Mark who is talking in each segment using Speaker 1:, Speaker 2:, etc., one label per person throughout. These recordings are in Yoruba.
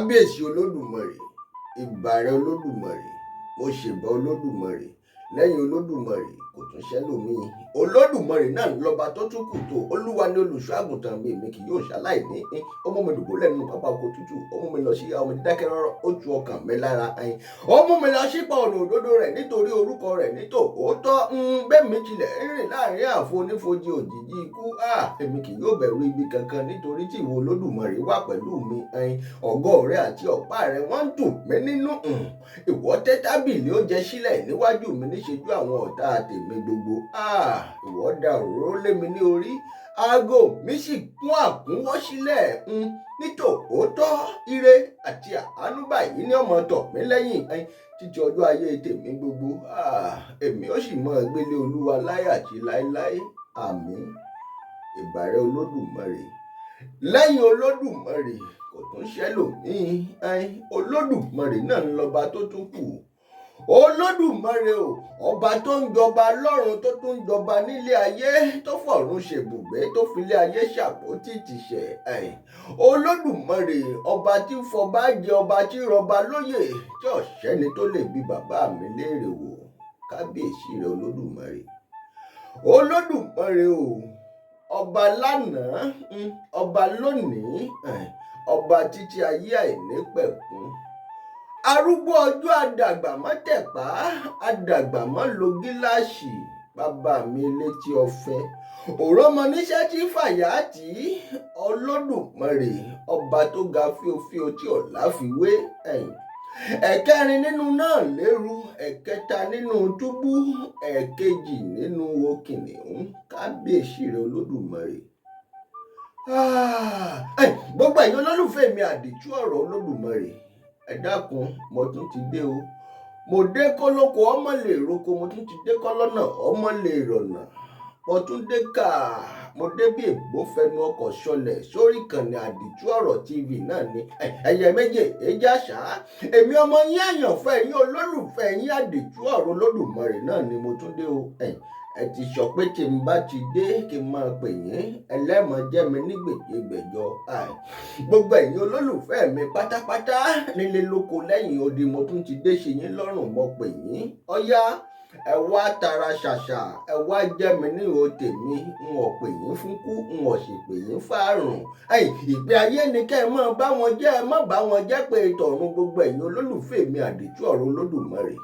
Speaker 1: Kábíyèsí Olódùmarè, ìbàrẹ̀ Olódùmarè, mo ṣèbà Olódùmarè. Lẹ́yìn Olódùmarè kò tún ṣẹlòmíì. Olódùmarè náà lọ́ba tó tún kù tó. Olúwa ní olùṣọ́ àgùntàn mi, èmi kì yóò ṣaláìní. Ó mú mi dùbúlẹ̀ nínú pápá oko tútù, ó mú mi lọ sí omi dídákẹ́ rọ́rọ́, ó tu ọkàn mi lára. Ó mú mi lọ sípa ọ̀nà òdodo rẹ̀ nítorí orúkọ rẹ̀ nítòótọ́. Bẹ́ẹ̀ mi tilẹ̀ ń rìn láàrin àfonífojì òjìji ikú, èmi kì yóò bẹ̀rù ibi kankan nítorí tí ìwọ Olódùmarè wà pẹ̀lú mi. Ọ̀gọ́ rẹ àti ọ̀pá rẹ wọ́n ń tù mí nínú. Ìwọ tẹ́ tábìlì oúnjẹ sílẹ̀ níwájú mi níṣojú àwọn ọ̀tá tèmi gbogbo. Ìwọ da òróró lé mi ní orí, aago mi sì kún àkúnwọ́ sílẹ̀. Nítòótọ́ ire àti àánú báyìí ní ọmọ tọ̀ mí lẹ́yìn títí ọjọ́ ayé tèmi gbogbo. Èmi ó sì mọ gbélé Olúwa láé àti láéláé. Àmín. Ìbàrẹ̀ Olódùmarè. Lẹ́yìn Olódùmarè kò tún ṣẹlòmíì. Olódùmarè náà ń lọ́ba tó tún kù. Olódùmarè o, ọba tó ń jọba lọ́run, tó tún ń jọba nílé ayé, tó fọ̀run ṣèbùgbé, tó filé ayé ṣàpótí tìṣẹ̀. Olódùmarè ọba tí fọba jẹ, ọba tí rọba lóyè, tí ọ̀ṣẹ́ni tó lè bi bàbá mi léèrè wò. Kábíyèsí rẹ Olódùmarè. Olódùmarè o, ọba lánàá, ọba lónìí, ọba títí ayé àìnípẹ̀kun. Arúgbó ọjọ́, àdàgbà mọ́ tẹ̀pá, àdàgbà mọ́ lo gíláàsì, bàbá mi létí ọ̀fẹ́. Òrọ́mọ níṣẹ́ tí fàyà tì í. Olódùmarè ọba tó ga fíofío tí ò láfiwé. Ẹ̀kẹrin nínú náà léru, ẹ̀kẹta nínú túbú, ẹ̀kejì nínú wo kìnìún. Kábíyèsí rẹ Olódùmarè. Gbogbo ẹ̀yin olólùfẹ́ mi àdìtú ọ̀rọ̀ Olódùmarè, ẹ dákun, mo tún ti dé o. Mo dé kólókó ọmọ lè roko, mo tún ti dé kọ́lọ́nà ọmọ lè rọ̀nà. Mo tún dé ká, mo dé bí ègbó fẹnu ọkọ̀ ṣọlẹ̀ sórí ìkànnì àdìtú ọ̀rọ̀ TV náà ni. Ẹyẹ méje èjì àṣà. Èmi ọmọ yín àyànfẹ́ yín olólùfẹ́ yín àdìtú ọ̀rọ̀ Olódùmarè náà ni mo tún dé o. Ẹ ti sọ pé tí n bá ti dé kí n máa pè yín, ẹlẹ́mọ̀ jẹ́ mi ní gbèjégbèjọ. Gbogbo ẹ̀yin olólùfẹ́ mi pátápátá nílé lóko lẹ́yìn odi, mo tún ti dé sí yín lọ́rùn, mo pè yín. Ọ̀yá, ẹ wá tara ṣàṣà, ẹ wá jẹ́ mi ní ìhò tèmi. N ò pè yín fún kú, n ò sì pè yín fáàrùn. Ìpè ayé ni kẹ́ ẹ máa bá wọn jẹ́, ẹ má bá wọn jẹ́ pé tọ̀run. Gbogbo ẹ̀yin olólùfẹ́ mi àdìtú ọ̀rọ̀ Olódùmarè,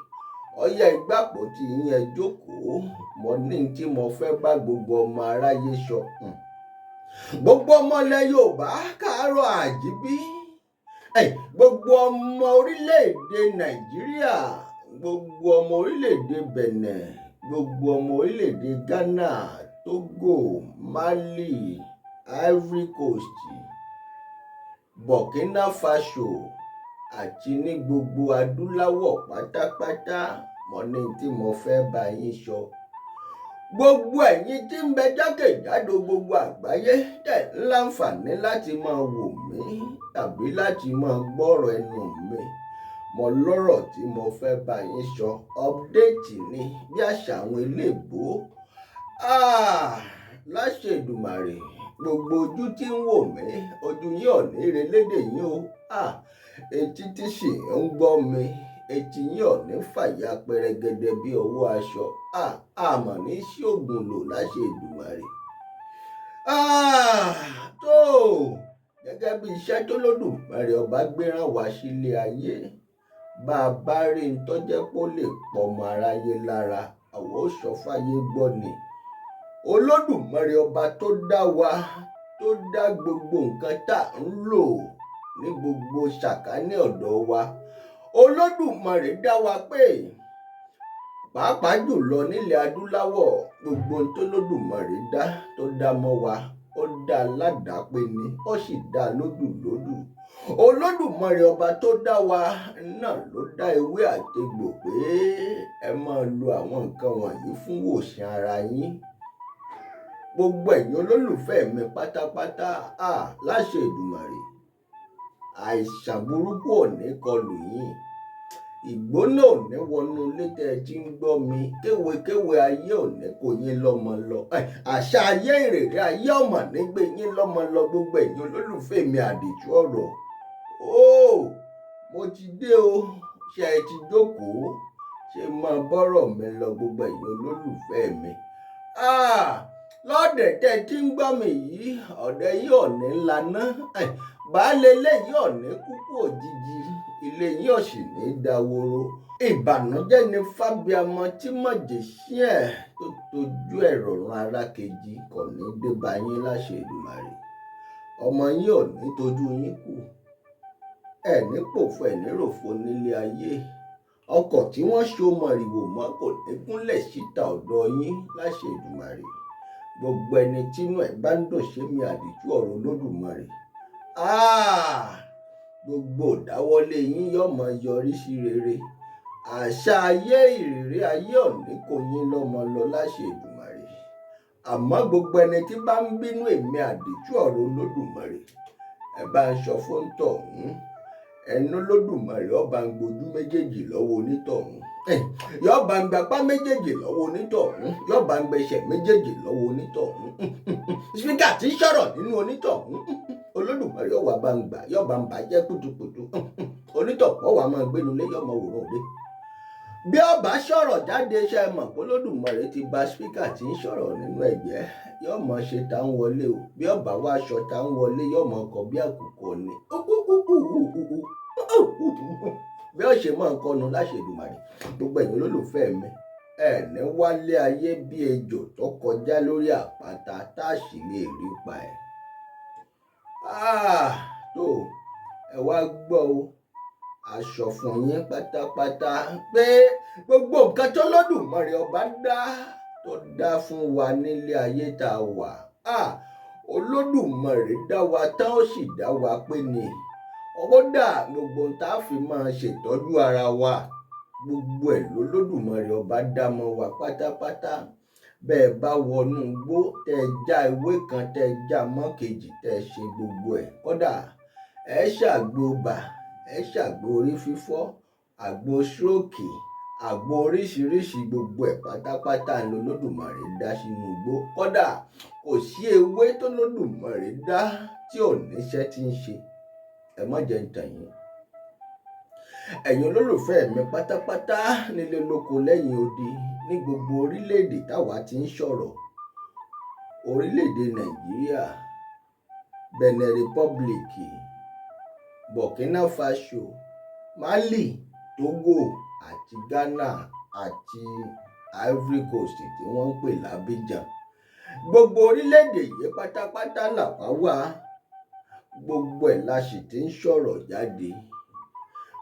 Speaker 1: ọyá ìgbàpọ̀ tí yín ẹ jókòó. Mo ní tí mo fẹ́ bá gbogbo ọmọ aráyé sọ. Gbogbo ọmọ ilẹ̀ Yorùbá káàárọ̀ àjíbí, gbogbo ọmọ orílẹ̀-èdè Nàìjíríà, gbogbo ọmọ orílẹ̀-èdè Benin, gbogbo ọmọ orílẹ̀-èdè Ghana, Togo, Mali, Ivory Coast, Burkina Faso àti ní gbogbo adúláwọ̀ pátápátá, mo ní tí mo fẹ́ bá yín sọ. Gbogbo ẹ̀yin tí ń bẹ jákèjádò gbogbo àgbáyé tẹ̀ ń láǹfààní láti máa wò mí tàbí láti máa gbọ́rọ̀ ẹnu mi, mo lọ́rọ̀ tí mo fẹ́ bá yín sọ. Update ni bí àṣà àwọn eléèbó. Láṣẹ Èdùmàrè, gbogbo ojú tí ń wò mí, ojú yín ò ní relédè yín o. Etí tí sì ń gbọ́ mi, etí yín ò ní fàya pẹrẹgẹdẹ bí ọwọ́ aṣọ. Àmọ́ ní sí ògùn lò láṣẹ Èdùmàrè. Tó gẹ́gẹ́ bí iṣẹ́ tó Lódùmarè ọba gbéràn wá sílé ayé, bá a bá rí n tó jẹ́ pé ó lè pọmọ aráyé lára, àwọn ò sọ fáyé gbọ́ ni. Olódùmarè ọba tó dá wa, tó dá gbogbo nǹkan tá à ń lò ní gbogbo sàkání ọ̀dọ̀ wa. Olódùmarè dá wa pé pàápàá jùlọ nílẹ̀ adúláwọ̀, gbogbo ohun tó Lódùmarè dá tó dá mọ́ wa, ó dá ládàápé ni, ó sì dá lódùlódù. Olódùmarè ọba tó dá wa náà ló dá ewé àtegbò pé ẹ máa lo àwọn nǹkan wọ̀nyí fún ìwòsàn ara yín. Gbogbo ẹ̀yin olólùfẹ́ mi pátápátá, láṣẹ Èdùmàrè, àìsàn burúkú ò ní kọlù yín, ìgbóná ò ní wọnú ilé tẹ́ ẹ ti ń gbọ́ mi, kéwekéwe ayé ò ní kó yín lọ́mọ lọ, àṣà ayé ìrèrè ayé ọmọ ní gbé yín lọ́mọ lọ. Gbogbo ẹ̀yin olólùfẹ́ mi àdìtú ọ̀rọ̀ Ó, mo ti dé o, ṣé ẹ ti jókòó? Ṣé máa bọ́rọ̀ mi lọ gbogbo ẹ̀yin olólùfẹ́ mi? Lọ́dẹ̀ tẹ́ tí ń gbọ́ mi yìí, ọ̀dẹ̀ yìí ò ní laná, baálé ilé yìí ò ní kúkú òjijì, ilé yìí ò sì ní dahoro. Ìbànújẹ́ ni fábíàmọ́ tí mọ̀jẹ̀sín ẹ̀ tó tojú ẹ̀ rọ̀rùn ara kejì kò ní dé bá yín láṣẹ Èdùmàrè. Ọmọ yín ò ní tojú yín kù, ẹ̀ ní pòfo ẹ̀ ní ròfo nílé ayé. Ọkọ̀ tí wọ́n so mọ̀rìwò mọ́ kò ní gúnlẹ̀ síta ọ̀dọ̀ yín láṣẹ Èdùmàrè. Gbogbo ẹni tínú ẹ̀ bá ń dùn sí mi àdìtú ọ̀rọ̀ Olódùmarè. Gbogbo ìdáwọ́lé yín yóò máa yọrí sí rere. Àṣà ayé ìrírí ayé ò ní kó yín lọ́mọ lọ láṣẹ Èdùmàrè. Àmọ́ gbogbo ẹni tí bá ń bínú èmi àdìtú ọ̀rọ̀ Olódùmarè, ẹ bá ń sọ fún tọ̀hún. Ẹnu Olódùmarè ọba ń gbojú méjèèjì lọ́wọ́ onítọ̀hún. Yọba ń gbapá méjèèjì lọ́wọ́ onítọ̀hún. Yọba ń gbẹsẹ̀ méjèèjì lọ́wọ́ onítọ̀hún. Spíkà tí ń sọ̀rọ̀ nínú onítọ̀hún. Olódùmarè ọwà bá ń gbà, yọba ń bàjẹ́ kùtùkùtù. Onítọ̀hún ọwà máa gbénu lé yọmọ wòran òde. Bí ọba sọ̀rọ̀ jáde, ṣe mọ̀ pé Olódùmarè ti ba spíkà tí ń sọ̀rọ̀ nínú ẹ̀jẹ̀, yóò mọ̀ ṣe tá ń wọlé o. Bí ọba wá aṣọ tá ń wọlé, yóò mọ̀ kọ bí àkùkọ ni. Bí ó ṣe máa ń kọnu láṣẹ Èdùmàrè. Gbogbo ẹ̀yin olólùfẹ́ mi, ẹ ní wálé ayé bí ejò tó kọjá lórí àpáta tá a sì lè rí pa ẹ̀. Tó ẹ wá gbọ́ o, aṣọ fún yín pátápátá pé gbogbo nǹkan tó Olódùmarè ọba dá tó dá fún wa nílé ayé tá a wà. Olódùmarè dá wa tán, ó sì dá wa pé ni. Ó dà gbogbo tá a fi máa ṣètọ́jú ara wa, gbogbo ẹ̀ lOlódùmarè ọba dá mọ́ wa pátápátá. Bẹ́ẹ̀ bá wọnú igbó, tẹ́ ẹ já ewé kan, tẹ́ ẹ já mọ́ kejì, tẹ́ ẹ ṣe gbogbo ẹ̀. Kódà ẹ ṣàgbo bà, ẹ ṣàgbo orí fífọ́, àgbo stroke, àgbo oríṣiríṣi, gbogbo ẹ̀ pátápátá ni Olódùmarè dá sínú igbó. Kódà kò sí ewé tó Olódùmarè dá tí ò níṣẹ́ tí ń ṣe. Ẹ má jẹ́ ń tàn yín. Ẹ̀yin olólùfẹ́ mi pátápátá nílé lóko lẹ́yìn odi ní gbogbo orílẹ̀-èdè táwa ti ń sọ̀rọ̀. Orílẹ̀-èdè Nàìjíríà, Benin Republic, Burkina Faso, Mali, Togo àti Ghana àti Ivory Coast tí wọ́n ń pè l'Abidjan. Gbogbo orílẹ̀-èdè yìí pátápátá làwa wà. Gbogbo ẹ̀ la sì ti ń sọ̀rọ̀ jáde.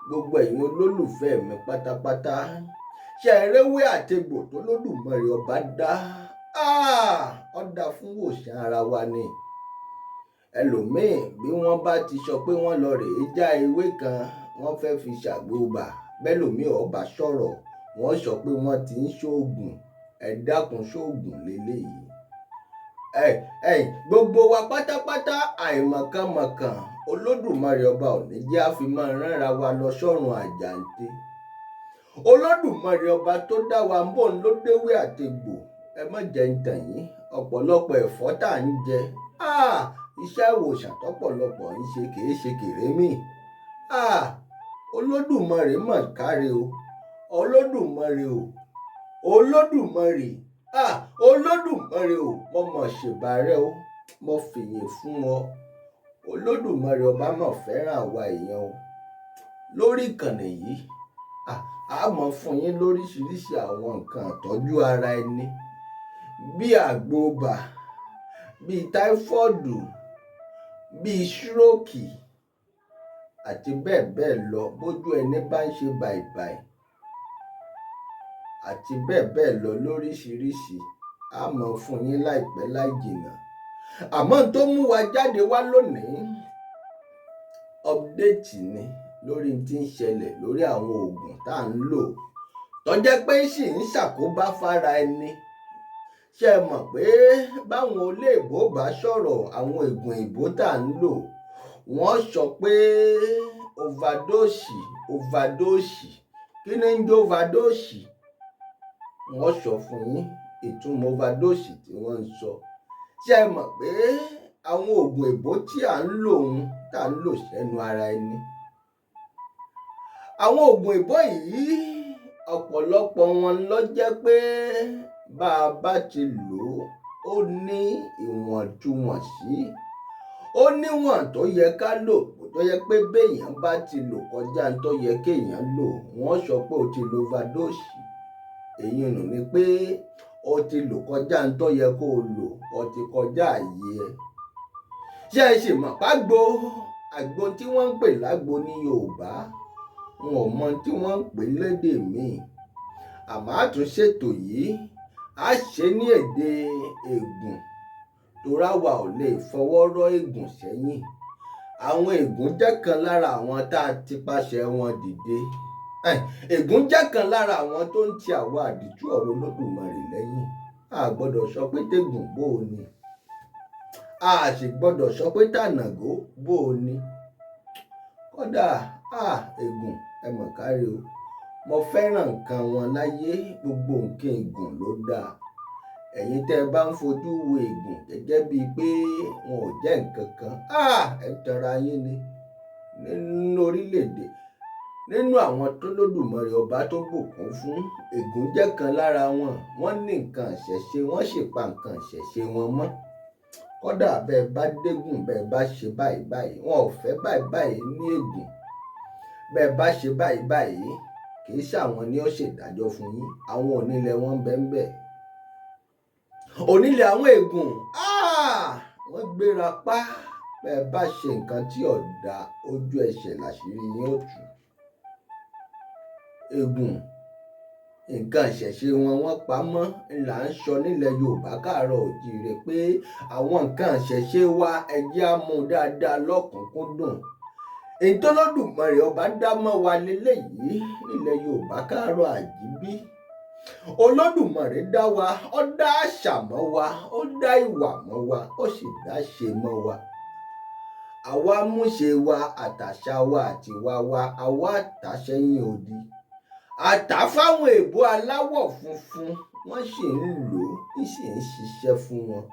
Speaker 1: Gbogbo ẹ̀yin olólùfẹ́ mi pátápátá, ṣé ẹ réwé àtegbò tó Olódùmarè ọba dá? Ó dá fún ìwòsàn ara wa ni. Ẹlòmíì bí wọ́n bá ti sọ pé wọ́n lọ rèé já ewé kan, wọ́n fẹ́ fi ṣàgbo bà. Bẹ́lòmíì ọba sọ̀rọ̀, wọ́n sọ pé wọ́n ti ń ṣoògùn. Ẹ dákun, ṣoògùn léléyìí. Gbogbo wa pátápátá àìmọ̀kànmọ̀kàn Olódùmarè ọba ò ní jẹ́ á fi máa ránra wa lọ sọ́run àjàǹte. Olódùmarè ọba tó dá wa ń bọ̀ ló déwé àtegbò. Ẹ má jẹ́ ń tàn yín, ọ̀pọ̀lọpọ̀ ẹ̀fọ́ tá à ń jẹ, iṣẹ́ ìwòsàn tọ́pọ̀lọpọ̀ ń ṣe kì í ṣe kèrémì. Olódùmarè mọ̀ káre o. Olódùmarè o. Olódùmarè. Olódùmarè o. Mo mọ̀ ṣèbàrẹ́ o. Mo fìyìn fún ọ. Olódùmarè ọba mọ̀ fẹ́ràn àwa èèyàn o. Lórí ìkànnì yìí, a mọ̀ fún yín lóríṣiríṣi àwọn nǹkan ìtọ́jú ara ẹni bí àgbo bà, bí táífọ́ọ̀dù, bí stroke àti bẹ́ẹ̀ bẹ́ẹ̀ lọ. Bójú ẹni bá ń ṣe bàìbàì àti bẹ́ẹ̀ bẹ́ẹ̀ lọ lóríṣiríṣi, a mọ̀ fún yín láìpẹ́ láì jìnnà. Àmọ́ tó mú wa jáde wá lónìí, update ni lórí tí ń ṣẹlẹ̀ lórí àwọn oògùn tá à ń lò tó jẹ́ pé sì ń ṣàkóbá fára ẹni. Ṣé ẹ mọ̀ pé báwọn olóògbò bá sọ̀rọ̀ àwọn oògùn ìbò tá à ń lò, wọ́n sọ pé overdose, overdose. Kí ni ń jẹ́ overdose? Wọ́n sọ fún yín ìtumọ̀ overdose tí wọ́n ń sọ. Ṣé ẹ mọ̀ pé Àwọn oògùn èbó tí à ń lò ń tá à ń lò sẹ́nu ara ẹni. Àwọn oògùn èbó yìí, ọ̀pọ̀lọpọ̀ wọn ló jẹ́ pé bá a bá ti lò ó, ó ní ìwọ̀ntúnwọ̀nsí, ó níwọ̀n tó yẹ ká lò, tó yẹ pé béèyàn bá ti lò kọjá n tó yẹ kéèyàn lò, wọ́n sọ pé o ti lo overdose. Èyí nù ni pé o ti lò kọjá n tó yẹ kó o lò, o ti kọjá àyè ẹ. Ṣé ẹ sì mọ̀ pàgbo àgbo tí wọ́n ń pè lágbo ní Yorùbá, n ò mọ tí wọ́n ń pè lédè míì, àmọ́ a tún ṣètò yìí, a ṣe ní èdè Ègùn, torí àwa ò lè fọwọ́ rọ́ Ègùn sẹ́yìn. Àwọn Ègùn jẹ́ kan lára àwọn tá a ti paṣẹ wọn dìde. Ègùn jẹ́ kan lára àwọn tó ń ti àwa àdìtú ọ̀rọ̀ Olódùmarè lẹ́yìn. A gbọ́dọ̀ sọ pé tègùn bó o ni, a sì gbọ́dọ̀ sọ pé tànàgó bó o ni. Kódà Ègùn, ẹ mọ̀ káre o, mo fẹ́ràn nǹkan wọn láyé, gbogbo nǹkan Ègùn ló dáa. Ẹ̀yin tẹ́ ẹ bá ń fojú wo Ègùn gẹ́gẹ́ bíi pé wọn ò jẹ́ nǹkan kan, ẹ tanra yín ni. Nínú orílẹ̀-èdè, nínú àwọn tó lódùmarè ọba tó bùkún fún, Ègùn jẹ́ kan lára wọn. Wọ́n ní nǹkan ìṣẹ̀ṣe, wọ́n sì pa nǹkan ìṣẹ̀ṣe wọn mọ́. Kódà bẹ́ẹ̀ bá dégùn, bẹ́ẹ̀ bá ṣe báyìí báyìí, wọn ò fẹ́ báyìí báyìí ní Ègùn. Bẹ́ẹ̀ bá ṣe báyìí báyìí, kì í ṣàwọn ni ó ṣèdájọ́ fún yín. Àwọn onílẹ̀ wọn ń bẹ ń bẹ̀. Onílẹ̀ àwọn Ègùn, wọ́n gbéra pa. Bẹ́ẹ̀ bá ṣe nǹkan tí ò dáa, ojú ẹsẹ̀ làṣírí yín ó tú. Ègùn, nǹkan ìṣẹ̀ṣe wọn wọ́n pa mọ́. Là ń sọ nílẹ̀ Yorùbá káàárọ̀ òjíire pé àwọn nǹkan ìṣẹ̀ṣe wa, ẹ jẹ́ á mú dáadáa lọ́kùnkúndùn. Èyí tó lódùmarè ọba dá mọ́ wa leléyìí nílẹ̀ Yorùbá káàárọ̀ àjíbí. Olódùmarè dá wa, ó dá àṣà mọ́ wa, ó dá ìwà mọ́ wa, ó sì dá ṣe mọ́ wa. Àwa múṣe wa àtàṣà wa àtiwà wa, àwa tà sẹ́yìn odi. Àtà fáwọn èèbó aláwọ̀ funfun, wọ́n sì ń lò ó, ń sì ń ṣiṣẹ́ fún wọn.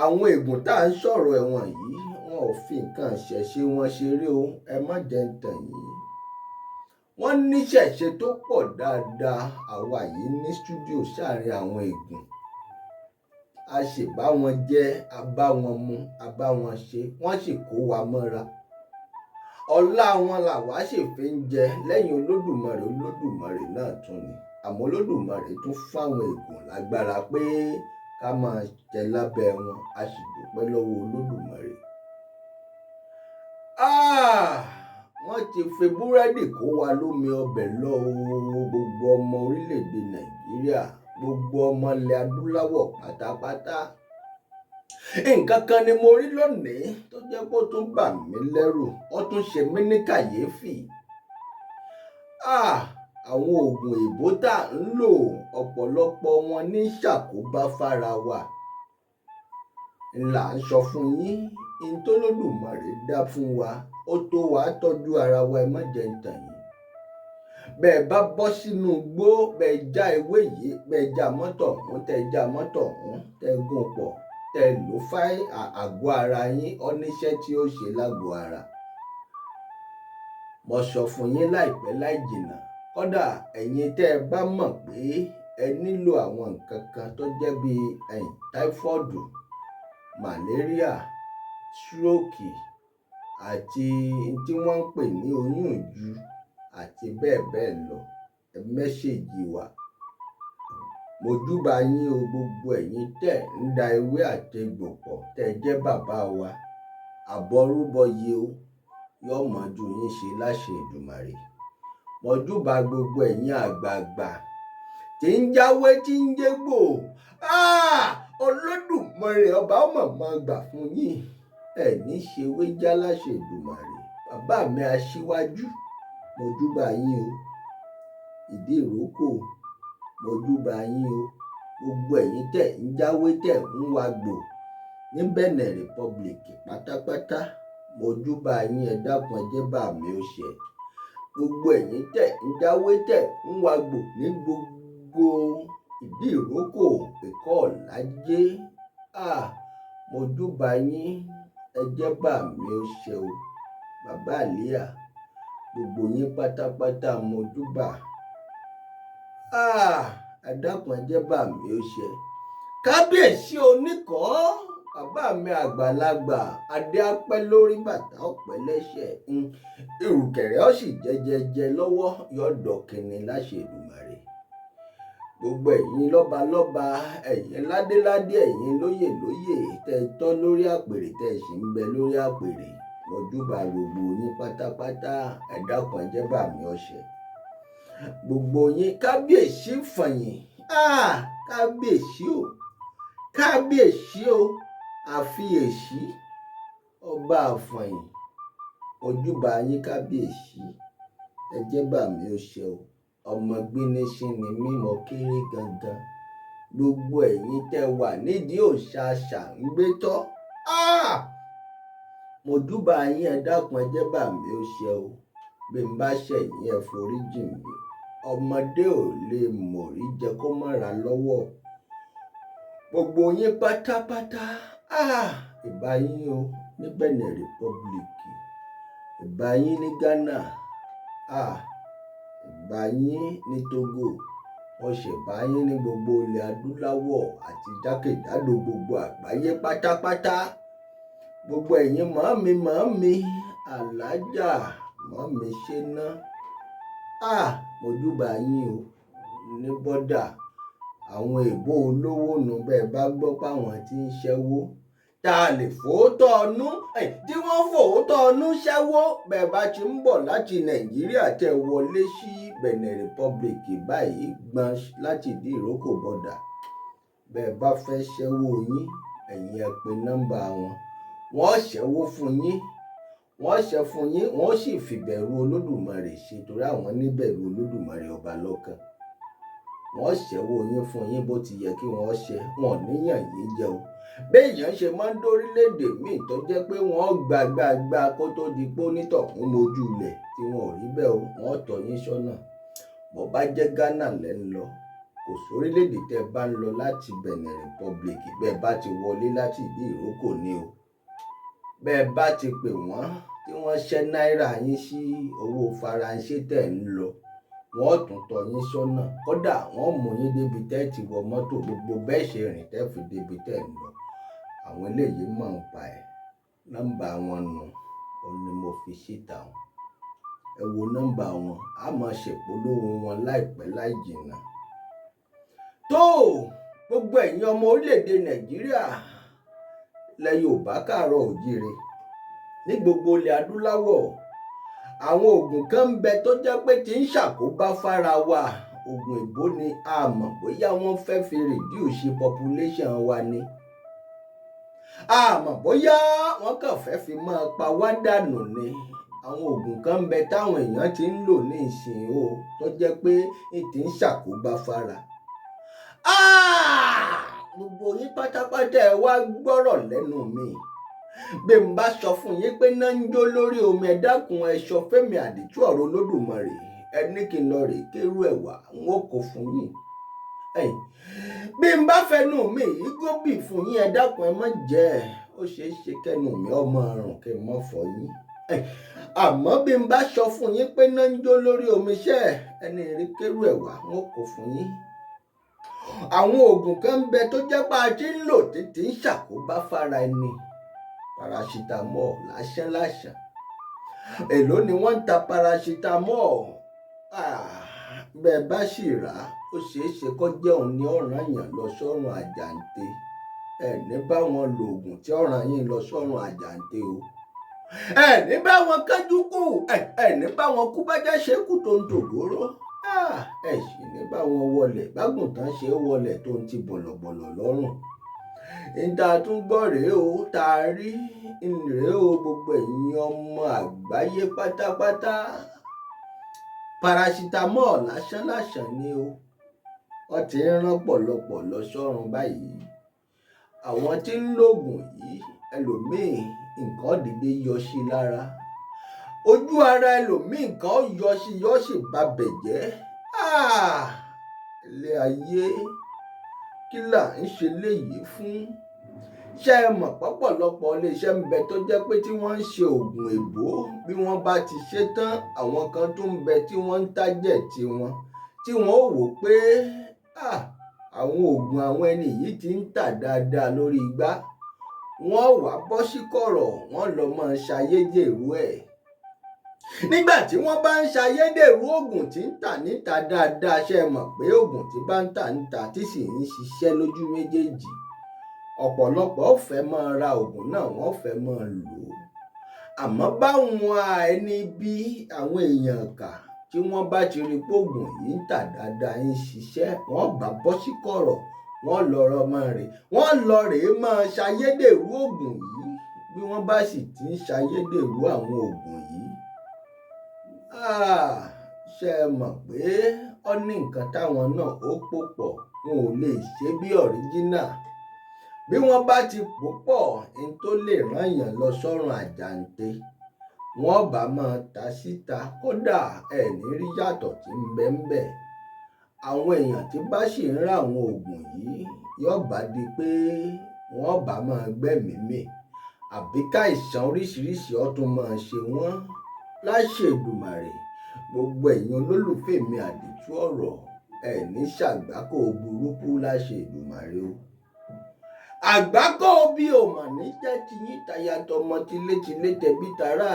Speaker 1: Àwọn Ègùn tá à ń sọ̀rọ̀ ẹ̀wọ̀n yìí, wọn ò fi nǹkan ìṣẹ̀ṣe wọn ṣeré o, ẹ má jẹ́ ń tàn yín. Wọ́n níṣẹ̀ṣe tó pọ̀ dáadáa. Àwa yìí ní stúdíò sáàrin àwọn Ègùn. A sì bá wọn jẹ, a bá wọn mu, a bá wọn ṣe, wọ́n sì kó wa mọ́ra. Ọlá wọn làwa sì fi ń jẹ lẹ́yìn Olódùmarè. Olódùmarè náà tún ni. Àmọ́ Olódùmarè tún fáwọn Ègùn lágbára pé ká máa jẹ lábẹ́ wọn, a sì dúpẹ́ lọ́wọ́ Olódùmarè. Wọ́n ti fi búrẹ́dì kó wa lómi ọbẹ̀ lọ o, gbogbo ọmọ orílẹ̀-èdè Nàìjíríà, gbogbo ọmọ ilẹ̀ adúláwọ̀ pátápátá. Nǹkan kan ni mo rí lónìí tó jẹ́ pé ó tún bà mí lẹ́rù, ó tún ṣe mí ní kàyéfì. Àwọn oògùn èbó tá à ń lò, ọ̀pọ̀lọpọ̀ wọn ní ṣàkóbá fára wa. Là ń sọ fún yín, n tó lódùmarè dá fún wa, ó tó wa tọ́jú ara wa, ẹ má jẹ́ ń tàn yín. Bẹ́ẹ̀ bá bọ́ sínú igbó, bẹ́ẹ̀ já ewé yìí, bẹ́ẹ̀ já mọ́tò ọ̀hún, tẹ́ já mọ́tò ọ̀hún, tẹ́ gún pọ̀, tẹ́ lò fáì àgọ́ ara yín, ó níṣẹ́ tí ó ṣe lágọ̀ọ́ ara. Mo sọ fún yín láìpẹ́ láì jìnnà, kódà ẹ̀yin tẹ́ ẹ bá mọ̀ pé ẹ nílò àwọn nǹkan kan tó jẹ́ bí táífọ́ọ̀dù, màléríà, stroke àti tí wọ́n ń pè ní oyún ìju àti bẹ́ẹ̀ bẹ́ẹ̀ lọ, ẹ mẹ́sẹ̀jì wa. Mo júbà yín o, gbogbo ẹ̀yin tẹ́ ń da ewé àti egbò pọ̀, tẹ́ ẹ jẹ́ bàbá wa. Àbọrúbọyè o, yóò mọ̀ ju yín ṣe láṣẹ Èdùmàrè. Mo júbà gbogbo ẹ̀yin àgbààgbà tí ń jáwé tí ń jégbò. Olódùmarè ọba ọmọ mọ̀ gbà fún yín. Ẹ ní ṣe ewé já láṣẹ Èdùmàrè. Bàbá mi aṣíwájú, mo júbà yín o. Ìdí ìrókò, mo júbà yín o. Gbogbo ẹ̀yin tẹ́ ń jáwé tẹ́ ń wagbò ní Benin Republic pátápátá, mo júbà yín, ẹ dákun ẹ jẹ́ bá mi ó ṣe. Gbogbo ẹ̀yin tẹ́ ń jáwé tẹ́ ń wagbò ní gbogbo Ìdí ìrókò, Èkó Ọ̀lájé. Mo júbà yín, ẹ jẹ́ bà mí ó ṣe o. Bàbá Àlíà, gbogbo yín pátápátá mo júbà. Ẹ dákun, ẹ jẹ́ bà mí ó ṣe. Kábíyèsí Oníkọ̀ọ́, bàbá mi àgbàlagbà, adé á pẹ́ lórí, bàtà ọ̀pẹ́ lẹ́sẹ̀, ìrùkẹ̀rẹ̀ ó sì jẹjẹjẹ lọ́wọ́, yóò dọ̀kìnní láṣẹ Èdùmàrè. Gbogbo ẹ̀yin lọ́balọ́ba, ẹ̀yin ládéládé, ẹ̀yin lóyè lóyè, tẹ́ ẹ tọ́ lórí àpèrè, tẹ́ ẹ sì ń bẹ lórí àpèrè, mo júbà gbogbo yín pátápátá. Ẹ dákun, ẹ jẹ́ bà mí ó ṣẹ. Gbogbo yín, kábíyèsí fàyìn, kábíyèsí o, kábíyèsí o, àfiyèsí ọba àfàyìn, mo júbà yín kábíyèsí, ẹ jẹ́ bà mí ó ṣẹ o. Ọmọ gbíníṣín ni mí, mo kéré gangan. Gbogbo ẹ̀yin tẹ́ wà nídìí òòṣà Ṣàǹgbétọ́, mo júbà yín, ẹ dákun, ẹ jẹ́ bà mí ó ṣẹ o. Bí n bá ṣẹ̀ yín, ẹ foríjì mí. Ọmọdé ò lè mọ̀rí jẹ kó má ra lọ́wọ́. Gbogbo yín pátápátá, ìbà yín o ní Benin Republic, ìbà yín ní Ghana, ìbà yín ní Togo, mo ṣèbà yín ní gbogbo ilẹ̀ adúláwọ̀ àti jákèjádò gbogbo àgbáyé pátápátá. Gbogbo ẹ̀yin màámi màámi, alájà màámi ṣéná, mo júbà yín o ní bọ́dà. Àwọn èèbó olówó nu, bẹ́ẹ̀ bá gbọ́ páwọn tí ń ṣẹ́wó, tá a lè fòótọ́ ọnú tí wọ́n fòótọ́ ọnú ṣẹ́wó. Bẹ́ẹ̀ bá ti ń bọ̀ láti Nàìjíríà, tẹ́ wọlé sí Benin Republic báyìí gbọ́n láti ìdí ìrókò bọ́dà, bẹ́ẹ̀ bá fẹ́ ṣẹ́wó yín, ẹ̀yin ẹ pe nọ́mbà wọn, wọ́n ṣẹ́wó fún yín, wọ́n ṣẹ́ fún yín, wọ́n sì fìbẹ̀rù Olódùmarè ṣe, torí àwọn níbẹ̀rù Olódùmarè ọba lọ́kàn. Wọ́n ṣẹ́wó yín fún yín bó ti yẹ kí wọ́n ṣe, wọn níyàn yín jẹ o. Béèyàn ṣe máa ń dórílẹ̀-èdè míì tó jẹ́ pé wọ́n gbàgbàgbà kó tó di pé onítọ̀hún mojú ilẹ̀, tí wọn ò rí bẹ́ẹ̀ o, wọ́n tọ́ yín sọ́nà. Bó bá jẹ́ Ghana lẹ́ ń lọ, kò sórílẹ̀-èdè tẹ́ bá ń lọ láti Benin Republic, bẹ́ẹ̀ bá ti wọlé láti ìdí ìrókò ni o. Bẹ́ẹ̀ bá ti pè wọ́n tí wọ́n ṣẹ́ náírà yín sí owó Faransé tẹ̀ ń lọ, wọ́n tún tọ́ yín sọ́nà. Kódà wọ́n mú yín débi tẹ́ ti wọ mọ́tò, gbogbo bẹ́ẹ̀ ṣe rìn tẹ́ fi débi tẹ́ ń lọ. Àwọn eléyìí mọ̀ ń pa ẹ̀. Nọ́mbà wọn nù, òun ni mo fi síta wọn. Ẹ wo nọ́mbà wọn, a máa ṣèpolówó wọn láìpẹ́ láì jìnnà. Tó gbogbo ẹ̀yin ọmọ orílẹ̀-èdè Nàìjíríà, ilẹ̀ Yorùbá káàárọ̀ òjíire, ní gbogbo ilẹ̀ adúláwọ̀, àwọn oògùn kan ń bẹ tó jẹ́ pé tí ń ṣàkóbá fára wa. Oògùn èbó ni, a mọ̀ bóyá wọ́n fẹ́ fi reduce population wa ni, a mọ̀ bóyá wọ́n kàn fẹ́ fi máa pa wá dànù ni. Àwọn oògùn kan ń bẹ táwọn èèyàn ti ń lò ní ìsìn o, tó jẹ́ pé ń ti ń ṣàkóbá fára. Gbogbo yín pátápátá, ẹ wá gbọ́rọ̀ lẹ́nu mi. Bí n bá sọ fún yín pé náà ń jó lórí omi, ẹ dákun, ẹ sọ fẹ́mi àdìtú ọ̀rọ̀ Olódùmarè, ẹ ní kí n lọ rè kérú ẹ̀ wá, n ó kó fún yín. Bí n bá fẹnu mi yìí góbì fún yín, ẹ dákun, ẹ má jẹ́ ẹ, ó ṣeé ṣe kẹnu mi ọmọ àrùn kí n mọ́ fọ yín. Àmọ́ bí n bá sọ fún yín pé náà ń jó lórí omi iṣẹ́, ẹni rí kérú ẹ̀ wá, n ó kó fún yín. Àwọn oògùn kan ń bẹ tó jẹ́ pé a ti ń lò títí ń ṣàkóbá fára ẹni. Paracetamol lásán lásán, èló ni wọ́n ń ta paracetamol? Bẹ́ẹ̀ bá sì rà á, ó ṣeé ṣe kó jẹ́ òun ni ọ̀ràn yàn lọ sọ́run àjàǹte. Ẹ ní bá wọn lo oògùn tí ọ̀ràn yín lọ sọ́run àjàǹte o. Ẹ ní bá wọn kánjú kú, ẹ ní bá wọn kú bájá ṣe kú tó ń tògóró. Ẹ sì ní bá wọn wọlẹ̀ bágùntàn ṣe wọlẹ̀ tó ń ti bọ̀lọ̀bọ̀lọ̀ lọ́rùn. Níta tún gbọ́ rèé o, tá a rí rèé o, gbogbo ẹ̀yin ọmọ àgbáyé pátápátá, paracetamol lásán lásán ni o, wọ́n ti ń rán pọ̀lọpọ̀ lọ sọ́run báyìí. Àwọn tí ń lògùn yìí, ẹlòmíì nǹkan dìde yọ sí lára, ojú ara ẹlòmíì nǹkan yọ sí, yọ sì babẹ̀ jẹ́. Ilé ayé, kí là ń ṣe léyìí fún? Ṣé ẹ mọ̀ pọ̀pọ̀lọpọ̀ iléeṣẹ́ ń bẹ tó jẹ́ pé tí wọ́n ń ṣe oògùn èbó, bí wọ́n bá ti ṣe tán, àwọn kan tó ń bẹ tí wọ́n ń tájẹ̀ tiwọn, tí wọ́n ó wò pé àwọn oògùn àwọn ẹni yìí ti ń tà dáadáa lórí igbá. Wọ́n wá bọ́ sí kọ̀rọ̀, wọ́n lọ máa ṣayédèrú ẹ̀. Nígbà tí wọ́n bá ń ṣayédèrú oògùn tí ń tà níta dáadáa, ṣé ẹ mọ̀ pé oògùn tí bá ń tà níta tí sì ń ṣiṣẹ́ lójú méjèèjì, ọ̀pọ̀lọpọ̀ ó fẹ́ máa ra oògùn náà, wọ́n fẹ́ máa lò ó. Àmọ́ báwọn ẹni bí àwọn èèyàn kà tí wọ́n bá ti rí pé oògùn yìí ń tà dáadáa, ń ṣiṣẹ́, wọ́n bá bọ́ sí kọ̀rọ̀, wọ́n lọ rọ máa rè, wọ́n lọ rèé máa ṣayédèrú oògùn yìí. Bí wọ́n bá sì ti ń ṣayédèrú àwọn oògùn yìí, ṣé ẹ mọ̀ pé ó ní nǹkan táwọn náà ó pò pọ̀, wọn ò lè ṣe bí ọ̀ríjínà. Bí wọ́n bá ti pò pọ̀, n tó lè rán èèyàn lọ sọ́run àjàǹte, wọ́n bá máa ta síta, kódà ẹ̀ ní rí yàtọ̀ tí ń bẹ ń bẹ. Àwọn èèyàn tí bá sì ń ra àwọn oògùn yìí, yóò bá di pé wọ́n bá máa gbẹ́mìí mì, àbí káìsàn oríṣiríṣi ó tún máa ṣe wọ́n. Láṣẹ Èdùmàrè, gbogbo ẹ̀yin olólùfẹ́ mi àdìtú ọ̀rọ̀, ẹ ní ṣàgbákò burúkú láṣẹ Èdùmàrè o. Àgbákò bí ò mà ní jẹ́ tiyín taya tọmọ tilétilé tẹbí tará.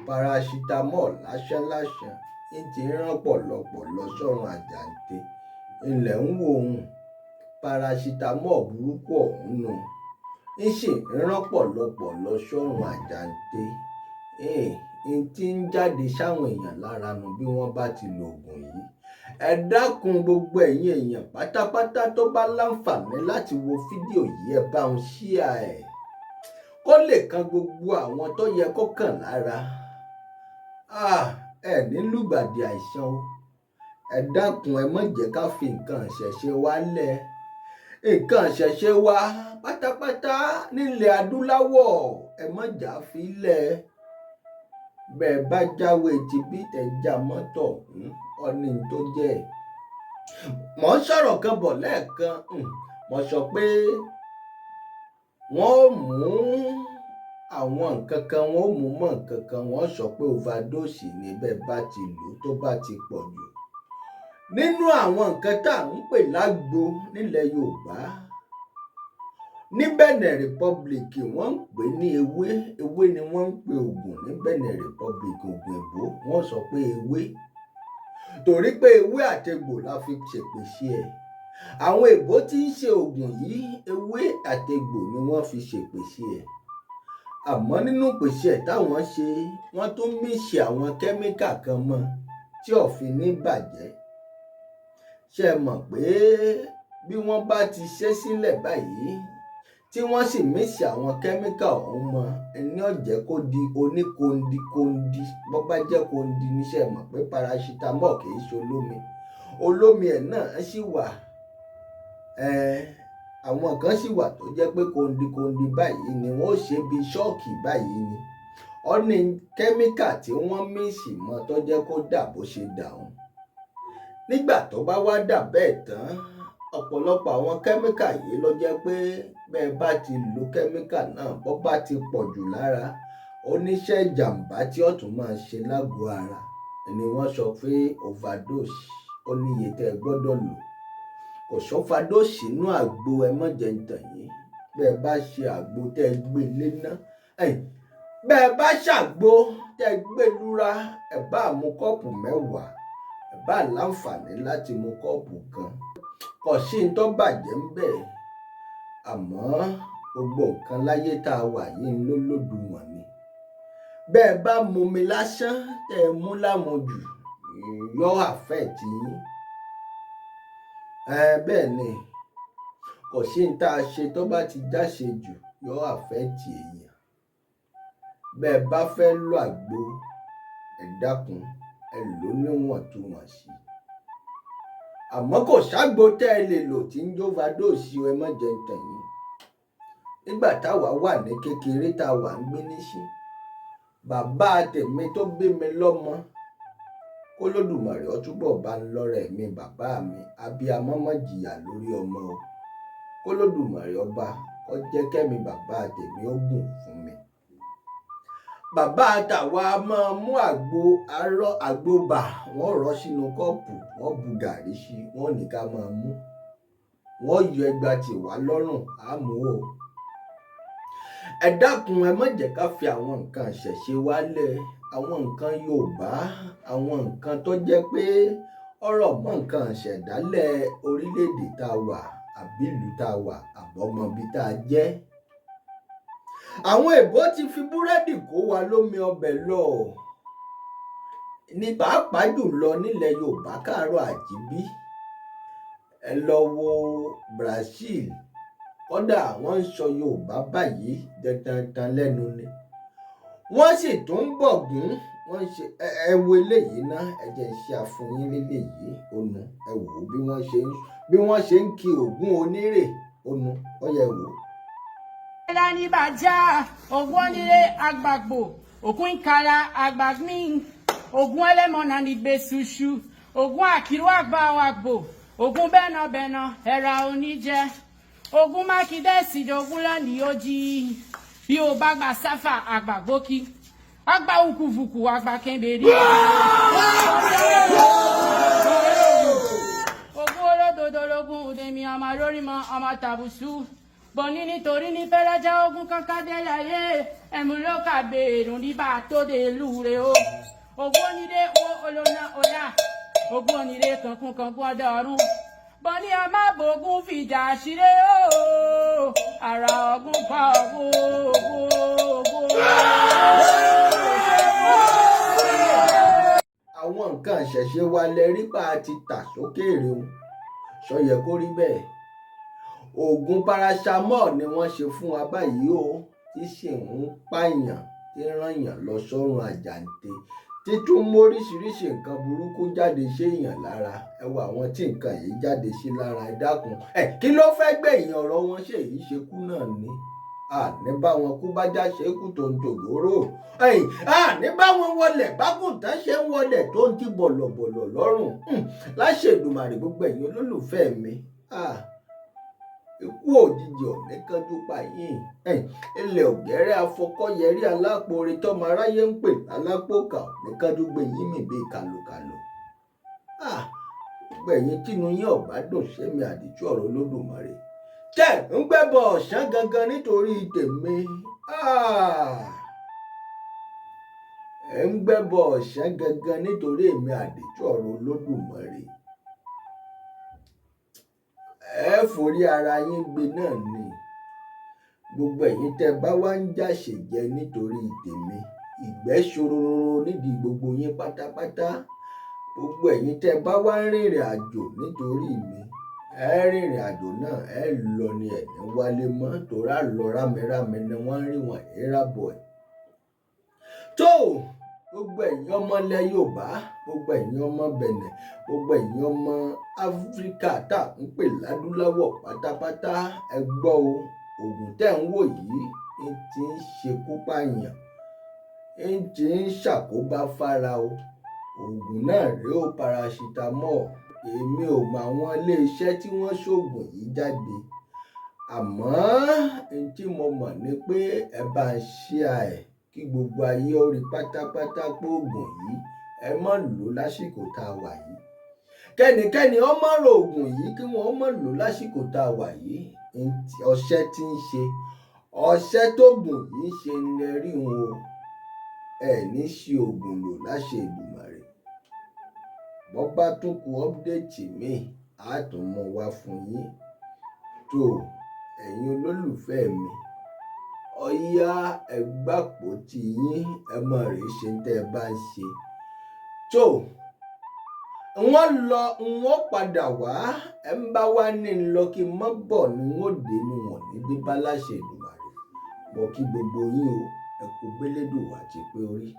Speaker 1: Paracetamol lásán lásán ń ti rán pọ̀lọpọ̀ lọ sọ́run àjàǹte. Ilẹ̀ ń wo òun, paracetamol burúkú ọ̀hún nù, ń sì rán pọ̀lọpọ̀ lọ sọ́run àjàǹte. N tí ń jáde sáwọn èèyàn lára nu bí wọ́n bá ti lo oògùn yìí. Ẹ dákun gbogbo ẹ̀yin èèyàn pátápátá tó bá láǹfààní láti wo fídíò yìí, ẹ bá ń ṣíà ẹ̀ kó lè kan gbogbo àwọn tó yẹ kó kàn lára. Ẹ ní lùgbàdì àìsàn o. Ẹ dákun, ẹ má jẹ́ ká fi nǹkan ìṣẹ̀ṣe wa lẹ̀. Nǹkan ìṣẹ̀ṣe wa pátápátá nílẹ̀ adúláwọ̀, ẹ má jà fi lẹ̀. Bẹ́ẹ̀ bá jáwé ti bí tẹ já mọ́tò ọ̀hún, ó ní n tó jẹ́. Mò ń sọ̀rọ̀ kan bọ̀ lẹ́ẹ̀kan, mo sọ pé wọ́n ó mú àwọn nǹkan kan, wọ́n ó mú mọ́ nǹkan kan, wọ́n sọ pé overdose ni bẹ́ẹ̀ bá ti lò tó bá ti pọ̀ jù. Nínú àwọn nǹkan tá à ń pè lágbo nílẹ̀ Yorùbá, ní Benin Republic wọ́n ń pè ní ewé, ewé ni wọ́n ń pè ògùn ní Benin Republic, ògùn èbó wọ́n sọ pé ewé. Torí pé ewé àtegbò la fi ṣèpèsè ẹ̀. Àwọn èbó tí ń ṣe ògùn yìí, ewé àtegbò ni wọ́n fi ṣèpèsè ẹ̀. Àmọ́ nínú ìpèsè ẹ̀ táwọn ṣe, wọ́n tún míṣì àwọn kẹ́míkà kan mọ́ tí ò fi ní bàjẹ́. Ṣé ẹ mọ̀ pé bí wọ́n bá ti ṣe sílẹ̀ báyìí, tí wọ́n sì míṣì àwọn kẹ́míkà ọ̀hún mọ́, ẹni ó jẹ́ kó di oníkondikóndi. Bó bá jẹ́ kondi ní, ṣé ẹ mọ̀ pé paracetamol kì í ṣe olómi. Olómi ẹ̀ náà sì wà. Àwọn kan sì wà tó jẹ́ pé kondikondi báyìí ni wọ́n ó ṣe bí ṣọ́ọ̀kì báyìí ni. Ó ní kẹ́míkà tí wọ́n míṣì mọ́ tó jẹ́ kó dà bó ṣe dà ọ́n. Nígbà tó bá wá dà bẹ́ẹ̀ tán, ọ̀pọ̀lọpọ̀ àwọn kẹ́míkà yìí ló jẹ́ pé bẹ́ẹ̀ bá ti lo kẹ́míkà náà, bó bá ti pọ̀ jù lára, oníṣẹ́ ìjàmbá tí ó tún máa ṣe lágo ara ni wọ́n sọ pé overdose ó ní iye tẹ́ ẹ gbọ́dọ̀ lò. Kò sọ́fadósì inú àgbo, ẹ má jẹ ń tàn yín. Bẹ́ẹ̀ bá ṣe àgbo tẹ́ ẹ gbé léná, bẹ́ẹ̀ bá ṣàgbo tẹ́ ẹ gbé lura, ẹ bá mú kọ́ọ̀pù mẹ́wàá, ẹ bá láǹfààní láti mú kọ́ọ̀pù kan. Kò sí ń tó bàjẹ́ ń bẹ̀. Àmọ́ gbogbo nǹkan láyé tá a wà yìí ló lòdùwọ̀n ni. Bẹ́ẹ̀ bá mumi lásán tẹ́ ẹ mú lámujù, yóò affect yín. Bẹ́ẹ̀ ni, kò sí ń tá a ṣe tó bá ti jáṣe jù, yóò affect èèyàn. Bẹ́ẹ̀ bá fẹ́ lo àgbo, ẹ dákun, ẹ lò ó níwọ̀ntúnwọ̀nsì. Àmọ́ kò ságbo tẹ́ ẹ lè lò tí ń jó overdose, ẹ má jẹ ń tàn yín. Nígbà táwa wà ní kékeré tá a wà ń gbé níṣí, bàbá tèmi tó bí mi lọ́mọ, k'Olódùmarè ó túbọ̀ bá ń lọ́rẹ̀ mi bàbá mi, abiyamọ má jìyà lórí ọmọ o. Kólódùmarè ọba kó jẹ́ kẹ́mi bàbá tèmi ó gùn fún mi. Bàbá tàwa máa mú àgbo arọ́ àgbo bà, wọ́n rọ́ sínú kọ́ọ̀pù, wọ́n bu gàrí sí, wọ́n ní ká máa mú. Wọ́n yọ ẹgba tì wá lọ́rùn, á mú o. Ẹ dákun, ẹ má jẹ́ ká fi àwọn nǹkan ìṣẹ̀ṣe wálẹ̀, àwọn nǹkan Yorùbá, àwọn nǹkan tó jẹ́ pé ọ̀rọ̀ mọ́ nǹkan ìṣẹ̀dálẹ̀ orílẹ̀-èdè tá a wà, àbí ìlú tá a wà, àbọ̀mọbi tá a jẹ́. Àwọn èbó ti fi búrẹ́dì kó wa lómi ọbẹ̀ lọ, ní pàápàá jùlọ nílẹ̀ Yorùbá káàárọ̀ àjíbí. Ẹ lọ wo Brazil, kódà wọ́n ń sọ Yorùbá báyìí dandandan lẹ́nu ni. Wọ́n sì tún ń bọ̀gún, wọ́n ń ṣe. Ẹ wo eléyìí ná, ẹ jẹ́ ń ṣe àfọyín léléyìí ònu. Ẹ wò ó bí wọ́n ṣe ń ki Ògún onírè ònu, ó yẹ wò ó.
Speaker 2: Ní bàjá Ògún onílé àgbàgbò ògún ìkara àgbàgbìn Ògún ẹlẹ́mọ̀nà nígbè ṣuṣu Ògún àkìrú àgbà àgbò Ògún bẹ́nàbẹ́nà ẹ̀rà oníjẹ Ògún mákindé ògún lọ́nìí ó jí bí o bá gbà sáfà àgbàgbókí àgbà òkùfùkù àgbà kẹ́ńbèrè. Ògún olódodo lógún òdèmí ọmọ lórí mọ ọmọ tàbùsù bọ̀ní nítorí ní fẹ́lẹ́jẹ́ ogun kankan dé láyé ẹ̀mú ló kà béèrè níbà tó dé lúre o. Ògún onílé wo olóná ọ̀la Ògún onílé kankun kankun ọdọọrùn bọ̀ní ọmọ bògún fìjà ṣeré o ara ọ̀gùn pa ògún ògún ògún.
Speaker 1: Àwọn nǹkan ìṣẹ̀ṣe wa lẹ rí pa ti tà sókèèrè o, ṣó yẹ kó rí bẹ́ẹ̀? Oògùn paracetamol ni wọ́n ṣe fún wa báyìí o, tí sì ń pààyàn, tí ń rànyàn lọ sọ́run àjàǹte, tí tún mú oríṣiríṣi nǹkan burúkú jáde séèyàn lára. Ẹ wo àwọn tí nǹkan yìí jáde sí lára, ẹ dákun. Ẹ kí ló fẹ́ gbẹ̀yìn ọ̀rọ̀ wọn? Ṣe èyí ṣe kú náà ni? Àní bá wọn kú bájá ṣe kú tó ń tògóró, àní bá wọn wọlẹ̀ bágùntàn ṣe ń wọlẹ̀ tó ń ti bọ̀lọ̀bọ̀lọ̀ lọ́rùn. Láṣẹ Èdùmàrè, gbogbo ẹ̀yin olólùfẹ́ mi, ikú òjijì ò ní kánjú pa yín. Ilẹ̀ ògẹ́rẹ́ afọkọ́yẹrí alápòore tọ́mọ aráyé ń pè alápòkà ò ní kánjú gbé yín mì bíi kàlòkàlò. Gbogbo ẹ̀yin tínú yín ò bá dùn sẹ́mi àdìtú ọ̀rọ̀ Olódùmarè tẹ́ ń gbẹ́bọ̀ ọ̀sán gangan nítorí tèmi, ẹ̀ ń gbẹ́bọ̀ ọ̀sán gangan nítorí èmi àdìtú ọ̀rọ̀ Olódùmarè, ẹ forí ara yín gbé náà ni. Gbogbo ẹ̀yin tẹ́ bá wá ń jàṣejẹ nítorí tèmi, ìgbẹ́ ṣororo nídìí gbogbo yín pátápátá. Gbogbo ẹ̀yin tẹ́ bá wá ń rìnrìn àjò nítorí mi, ẹ rìnrìn àjò náà, ẹ lọ ni ẹ̀ ní wálé mọ́, torá lọ rámirámi ni wọ́n ń rí wọn ìrábọ̀ ẹ̀. Tó gbogbo ẹ̀yin ọmọ ilẹ̀ Yorùbá, gbogbo ẹ̀yin ọmọ Bẹ̀nẹ̀, gbogbo ẹ̀yin ọmọ Áfíríkà tá à ń pè ládúláwọ̀ pátápátá, ẹ gbọ́ o, oògùn tẹ́ ń wò yìí ń ti ń ṣekú pààyàn, ń ti ń ṣàkóbá fára o. Oògùn náà rèé o, paracetamol. Èmi ò mọ àwọn iléeṣẹ́ tí wọ́n ṣoògùn yìí jáde, àmọ́ n tí mo mọ̀ ni pé ẹ bá ń ṣíà ẹ̀ kí gbogbo ayé ó rí pátápátá pé oògùn yìí ẹ má lò lásìkò tá a wà yìí. Kẹ́nikẹ́ni ó má ro oògùn yìí kí wọ́n má lò lásìkò tá a wà yìí. Ọṣẹ́ tí ń ṣe ọṣẹ́ tóògùn yìí ń ṣe ń rí wọn o. Ẹ ní ṣi oògùn lò láṣẹ Èdùmàrè. Bọ́ bá tún ku ọ́pdéètì míì, á tún mú wá fún yín. Tó ẹ̀yin olólùfẹ́ mi, ọ̀yá ẹ gbàpótí yín, ẹ mọ̀ rèé ṣe tẹ́ ẹ bá ń ṣe. Tó wọ́n lọ, wọ́n padà wá, ẹ ń bá wá ní lọ kí n mọ́ bọ̀ ni wọ́n dé ni wọ́n ní dé bá láṣẹ Èdùmàrè. Mo kí gbogbo yín o, ẹ kú gbélédùn àti pé orí.